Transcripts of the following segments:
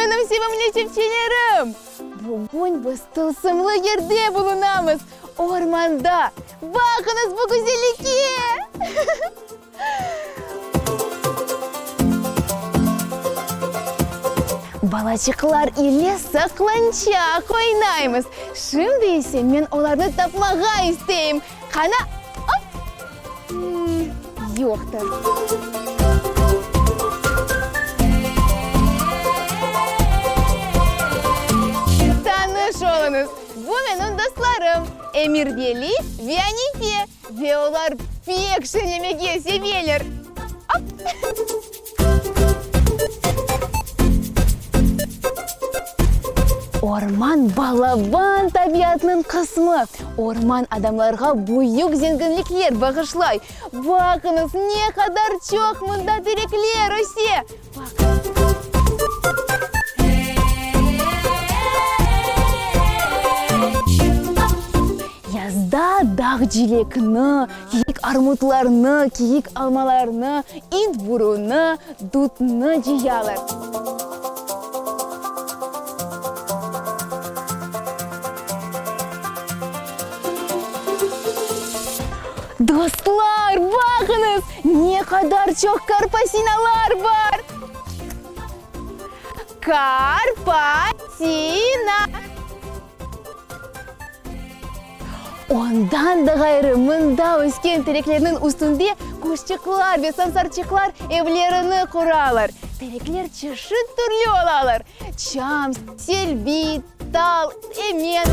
Menim sevimli çipçelerim! Bugün biz tılsımlı yerde bulunamız, ormanda! Baqıñız bu güzellikke! Balaçıqlar ile saqlançaq oynaymız. Şimdi ise men olarnı tapmağa isteyim. Qana, op! Yoqtır. Tanış oluñız, bu menim dostlarım, Emirveli ve Anife, ve olar pek şeñlemege seveler. Op! Orman balaban tabiatnıñ qısmı. Orman adamlarğa büyük zenginlikler bağışlay. Baqıñız, ne qadar çoq mında terekler öse! Yazda dağ cilekni, kiyik armutlarnı, kiyik almalarnı, int burunı, dutnı cıyalar. Dostlar, baqıñız, ne qadar çoq karpasinalar bar! Karpasina! Ondan da ğayrı, mında ösken tereklerniñ üstünde quşçıqlar ve sansarçıqlar evlerini quralar. Terekler çeşit türlü olalar, çam, selbi, tal, emen.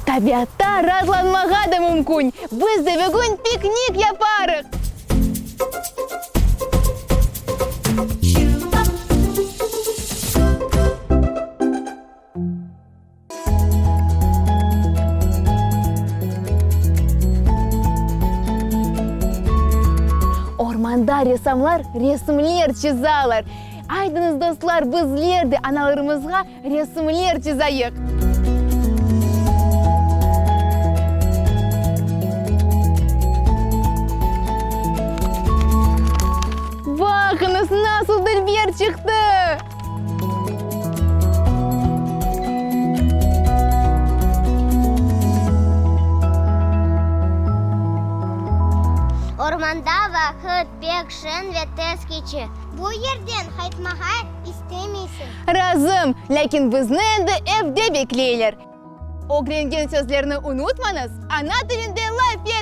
Tabiatta raatlanmağa da mümkün. Biz de bugün piknik yaparıq. Ormanda ressamlar resimler çızalar. Aydıñız, dostlar, bizler de analarımızğa resimler çızayıq. Baqıñız, nasıl dülber çıqtı! Ormanda vaqıt pek şeñ ve tez keçe. Bu yerden qaytmağa istemeysiñ. Razım, lâkin bizni endi evde bekleyler. Ögrengen sözlerni unutmañız, ana tilinde laf etiñiz!